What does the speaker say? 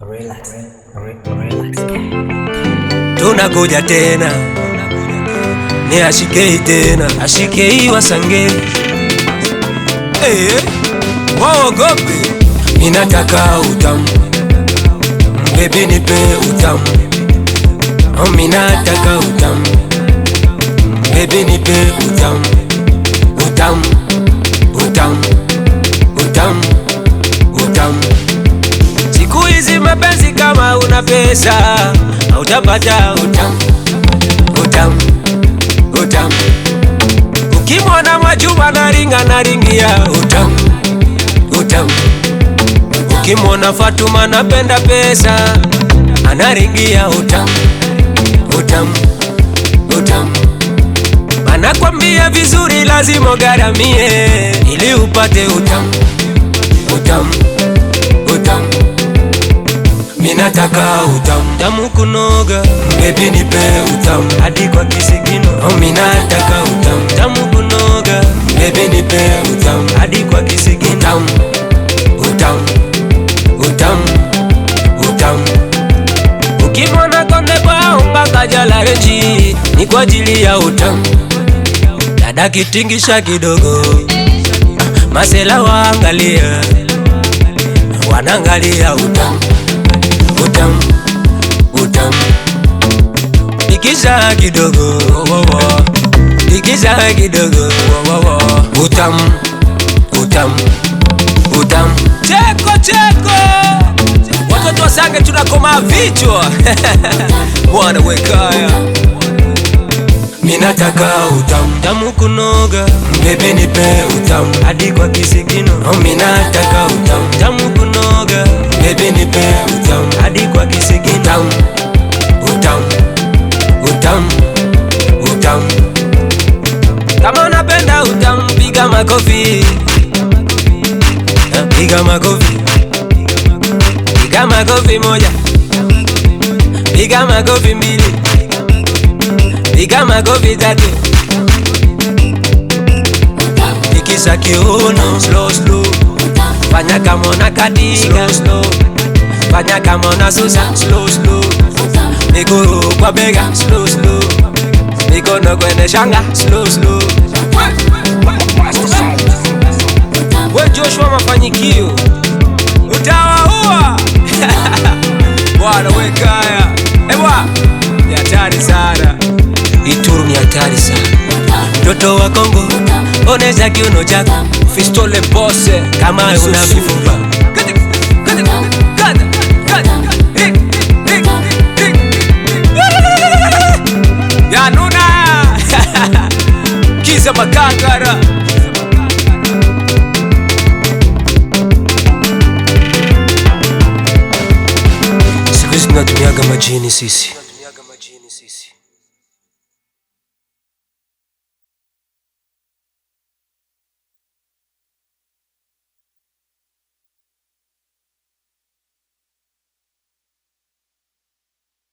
Relax, relax. Tunakuja tena ni ashikei tena ashikei wasange hey, waogope. Minataka utamu baby, nipe utamu. Minataka utamu baby, nipe utamu, utamu, utamu, utamu, utamu. Siku hizi mapenzi kama una pesa hautapata utamu, utamu, utamu. Ukimwona Mwajuma naringa naringia utamu, utamu. Ukimwona Fatuma napenda pesa anaringia utamu, utamu, utamu. Anakwambia vizuri lazima ugaramie ili upate utamu, utamu, utamu. Minataka utamu, tamu kunoga baby, nipe utamu hadi kwa kisigino. Minataka utamu, tamu kunoga baby, nipe utamu hadi kwa kisigino. Utamu, utamu, utamu, utamu. Ukimwona Konde Boy mpaka jala renji ni kwa ajili ya utamu. Dada kitingisha kidogo, masela waangalia, wanaangalia utamu, utamu, utamu. Tikisa kidogo, oh, oh, tikisa kidogo, oh, oh, utamu, utamu, utamu. Cheko cheko, watoto wasange tunakoma vichwa bwana wekaya. Minataka utamu, tamu kunoga baby, nipe utamu hadi kwa kisigino. Minataka utamu, tamu kunoga baby, nipe utamu hadi kwa kisigino. Utamu, utamu, utamu, utamu. Kama unapenda utamu piga makofi, piga makofi, piga makofi moja, piga makofi mbili, piga makofi tatu. Tikisa kiuno slow slow, fanya kama unakatika slow slow, fanya kama unasusa slow slow, miguu kwa bega slow slow, mikono kwenye shanga slow slow. We Joshua Mafanikio utawaua bwana wekaya. Ewa ni hatari sana, Ituru ni hatari sana. Mtoto wa Kongo onesha kiuno chako, Fistole Bose kama una mifupa. Yanuna Kiza Makangara. Siku hizi tunatumiaga majini sisi.